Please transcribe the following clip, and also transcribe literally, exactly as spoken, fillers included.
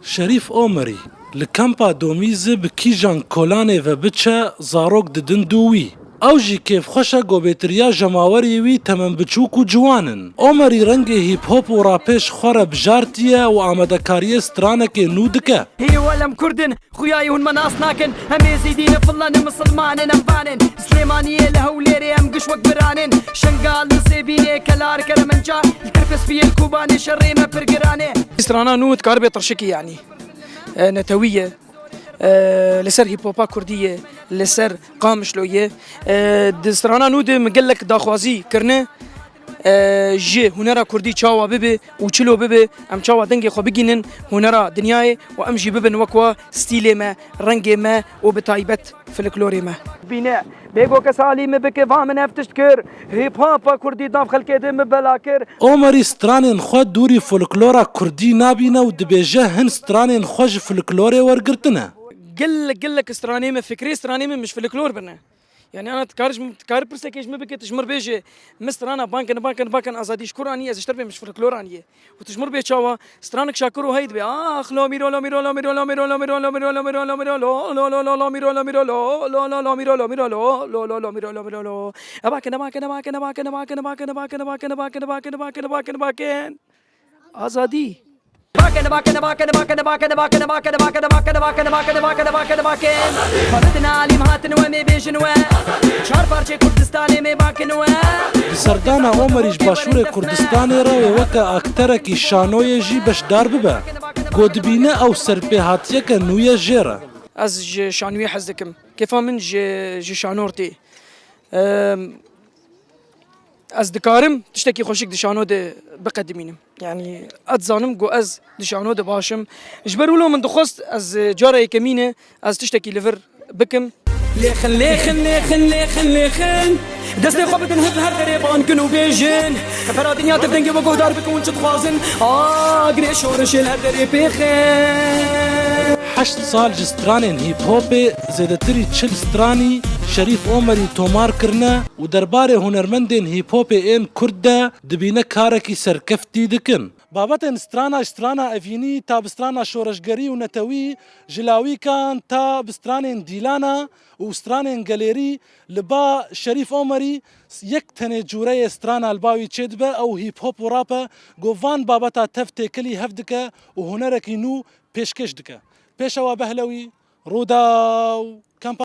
Şerîf Omerî, li kampa Domîzi bi kîjan kolanê ve biçe, zarok didin dû wî. Ew jî kêfxweş e ku bêtiriya jemawerî wî temen biçûk û ciwan in. Omerî rengê hîp-hop û rapê ji xwe re bijartiye û amadekariyê stranekê nû dike. Hî welem Kurd in, xuyayê hûn me nas nakin. Em êzîdî ne, fillan ne, misilman in, em van in. Silêmaniyê li Hewlêrê em giş wek biran in. Şengal li Sêbînê, Kelar, Keremenca, li Kirpespiyê, li Kobanê şerê me pir giran e. Strana nû dikaribe tirşikî, yanî, e, netewî ye, e, li ser hîp-hopa kurdî ye, li ser Qamişlo ye. E, di strana nû de min gelek daxwazî kirine, e, ji hunera kurdî çawa bibe û çilo bibe, em çawa dengê xwe bigînin hunera dinyayê û em jî bibin wek wa stîlê me, rengê me û bi taybet folklorê me. Bîne, bêgo kes alî min bike, va min ev tişt kir. Hîp-hopa kurdî nav xelkê di min bela kir. Omerî stranên xwe dûrî folklora kurdî nabîne û dibêje hin stranên xwe ji folklorê wergirtine. Gelek, gelek stranê min, fikrê stranê min, min ji folklor bine. Yani ana dikar ji min, dikar pirsekê ji min bike, tu ji min bêje, min strana bankin, bankin, bankin azadî ji kur aniye, ez ji te re bêm, min ji folklor aniye. Û tu ji min bê çawa? Stranik şakir û hey dibe. Ax, lo mîro, lo mîro, lo mîro, lo mîro, lo mîro, lo mîro, lo mîro, lo mîro, lo mîro, lo, lo, lo mîro, lo mîro, lo, lo, lo, lo mîro, lo mîro, lo, lo, lo, lo mîro, lo mîro, lo. E bakin, e bakin, e bakin, e bakin, e bakin, e bakin, e bakin, e bakin, e bakin, e bakin, e bakin, e bakin, e bakin. Azadî. Bakin, bakin, bakin, bakin, bakin, bakin. Xwe bidin alîm hatin we, mê bêjin we. Çar parçê Kurdistanê mê bakin we. Di serdana Omerî ji Başûrê Kurdistanê re wê weke akterekî şanoyê jî beşdar bibe. Ku dibîne ew serpêhatiyeke nû ye jê re. Ez ji şanoyê hez dikim. Kêfa min ji, ji şano re tê. Em, Ez dikarim tiştekî xweşik di şano de biqedimînim. Yanî ez dizanim ku ez di şano de baş im. Ji ber wilo min dixwest ez cara yekemîn e ez tiştekî li vir bikim. Lêxin, lêxin, lêxin, lêxin, lêxin. Destê xwe bidin hev her derê bankin û bêjin. Hevera dinya tev dengê we guhdar bikin hûn çi dixwazin. Agirê şoreşê li her derê pêxin. Heşt sal ji stranên hîp-hopê zêdetirî çil stranî Şerîf Omerî tomar kirine û derbarê hunermendên hîp-hopê ên kurd de dibîne karekî serkeftî dikin. Babetên strana, ji strana evînî ta bi strana şoreşgerî û netewî, ji lawîkan ta bi stranên dîlana û stranên gelêrî, li ba Şerîf Omerî yek tenê cûreyê strana li ba wî çêdibe, ew hîp-hop û rap e, ku van babeta tev têkilî hev dike û hunerekî nû pêşkêş dike. Pêşewa Behlewî, Rûdaw, Kampa